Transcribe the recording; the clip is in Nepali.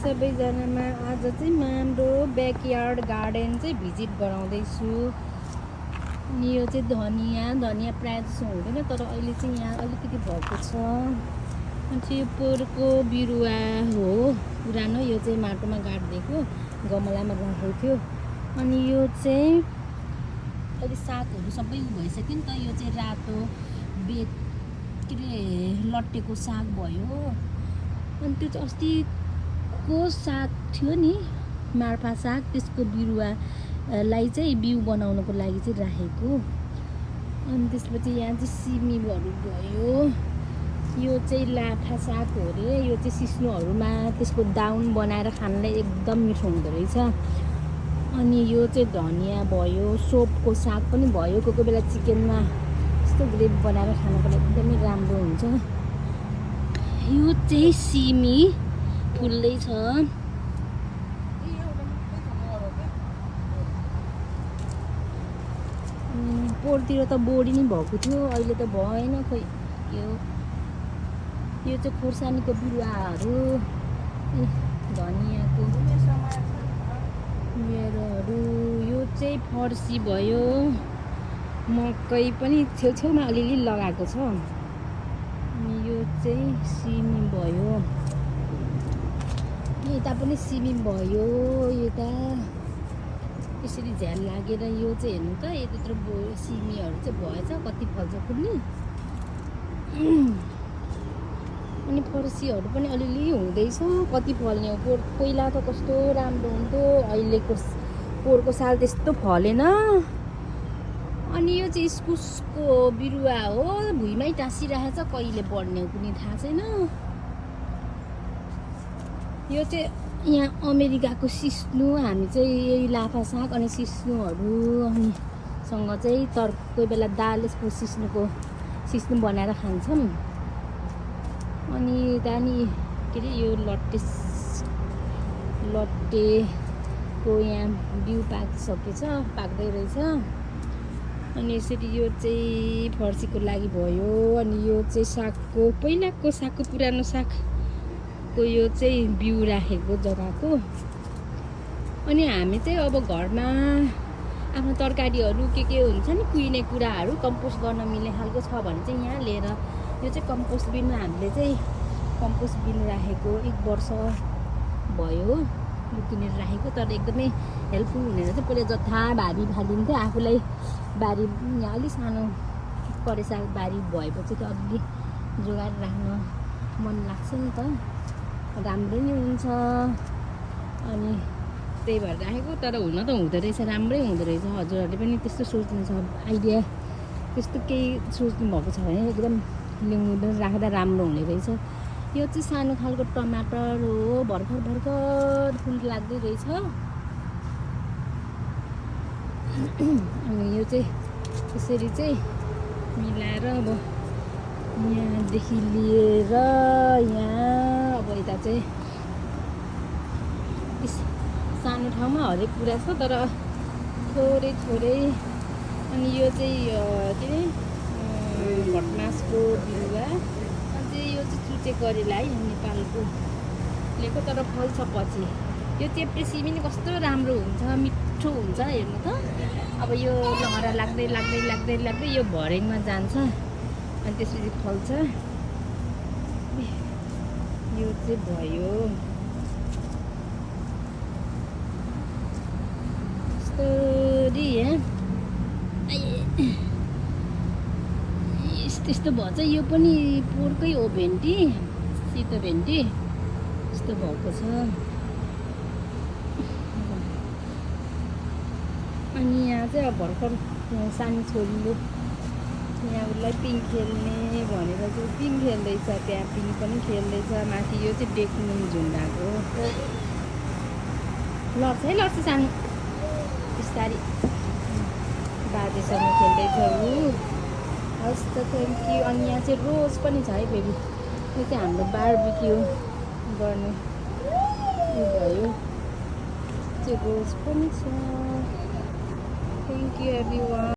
सबैजनामा आज चाहिँ म हाम्रो ब्याकयार्ड गार्डन चाहिँ भिजिट गराउँदैछु। अनि यो चाहिँ धनिया प्रायः जसो हुँदैन, तर अहिले चाहिँ यहाँ अलिकति भएको छ। अनि यो पोहोरको बिरुवा हो पुरानो, यो चाहिँ माटोमा गाडिदिएको गमलामा राखेको थियो। अनि यो चाहिँ अहिले सागहरू सबै भइसक्यो नि त। यो चाहिँ रातो के अरे लट्टेको साग भयो। अनि त्यो चाहिँ अस्तिको साग थियो नि, मार्फा साग, त्यसको बिरुवालाई चाहिँ बिउ बनाउनको लागि चाहिँ राखेको। अनि त्यसपछि यहाँ चाहिँ सिमीहरू भयो। यो चाहिँ लाफा साग हो अरे। यो चाहिँ सिस्नोहरूमा त्यसको दाउन बनाएर खानलाई एकदम मिठो हुँदो रहेछ। अनि यो चाहिँ धनिया भयो, सोपको साग पनि भयो। कोही कोही बेला चिकनमा यस्तो ग्रेभ बनाएर खानको लागि एकदमै राम्रो हुन्छ। यो चाहिँ सिमी फुल्दैछ। पोहोरतिर त बोडी नै भएको थियो, अहिले त भएन खोइ। यो चाहिँ खोर्सानीको बिरुवाहरू, धनियाको बिरुवाहरू। यो चाहिँ फर्सी भयो। मकै पनि छेउछेउमा अलिअलि लगाएको छ। अनि यो चाहिँ सिमी भयो। यता पनि सिमी भयो। यता यसरी झ्याल लागेर यो चाहिँ हेर्नु त, यत्रो सिमीहरू चाहिँ भएछ। कति फल्छ कुन्नी। अनि फर्सीहरू पनि अलिअलि हुँदैछ। कति फल्ने हो। पहिला त कस्तो राम्रो हुन्थ्यो, अहिलेको पोहोरको साल त्यस्तो फलेन। अनि यो चाहिँ इस्कुसको बिरुवा हो, भुइँमै टाँसिरहेछ। कहिले बढ्ने हो कुनै थाहा छैन। यो चाहिँ यहाँ अमेरिकाको सिस्नु। हामी चाहिँ यही लाफा साग अनि सिस्नुहरू अनि सँग चाहिँ कोही बेला दाल यसको सिस्नु बनाएर खान्छौँ। अनि दानी के अरे यो लट्टेको यहाँ बिउ पाकिसकेछ, पाक्दै रहेछ। अनि यसरी यो चाहिँ फर्सीको लागि भयो। अनि यो चाहिँ सागको, पहिलाको सागको, पुरानो सागको यो चाहिँ बिउ राखेको जग्गाको। अनि हामी चाहिँ अब घरमा आफ्नो तरकारीहरू के हुन्छ नि, कुहिने कुराहरू कम्पोस्ट गर्न मिल्ने खालको छ भने चाहिँ यहाँ लिएर, यो चाहिँ कम्पोस्ट बिनमा हामीले चाहिँ कम्पोस्ट बिन राखेको 1 वर्ष भयो किनेर राखेको। तर एकदमै हेल्पफुल हुने रहेछ। पहिला जथा भारी फालिन्थ्यो आफूलाई। बारी यहाँ अलिक सानो करेसा बारी भएपछि त अलि जोगाएर राख्न मन लाग्छ नि त, राम्रो नै हुन्छ। अनि त्यही भएर राखेको। तर हुन त हुँदो रहेछ, राम्रै हुँदो रहेछ। हजुरहरूले पनि त्यस्तो सोच्नुहुन्छ, आइडिया त्यस्तो केही सोच्नु भएको छ भने एकदम ल्याउनु राख्दा राम्रो हुने रहेछ। यो चाहिँ सानो खालको टमाटर हो, भर्खर फुल लाग्दै रहेछ। अनि यो चाहिँ यसरी चाहिँ मिलाएर अब यहाँदेखि लिएर यहाँ अब यता चाहिँ सानो ठाउँमा हरेक कुरा छ, तर थोरै। अनि यो चाहिँ के अरे भटमासको बिरुवा। अनि यो चाहिँ चुचे करेला है, नेपालको लिएको, तर फल्छ पछि। यो चेप्टे सिमी कस्तो राम्रो हुन्छ, मिठो हुन्छ हेर्नु त। अब यो लहरा लाग्दै यो भरेङमा जान्छ अनि त्यसपछि फल्छ। यो चाहिँ भयो। यस्तो भएछ। यो पनि पोहोरकै हो भेन्डी, सेतो भेन्डी यस्तो भएको छ। अनि यहाँ चाहिँ अब भर्खर सानो छोरीले यहाँ उसलाई पिङ खेल्ने भनेर चाहिँ पिङ खेल्दैछ। त्यहाँ पिङ पनि खेल्दैछ। माथि यो चाहिँ डेक्नुम झुन्डाको लड्छ सानो बिस्तारी बाजेसँग खेल्दैछ ऊ। हस् त, थ्याङ्क यू। अनि यहाँ चाहिँ रोज पनि छ है फेरि। यो चाहिँ हाम्रो बार्बिक्यू गर्ने उयो भयो। चाहिँ रोज पनि छ। Thank you everyone.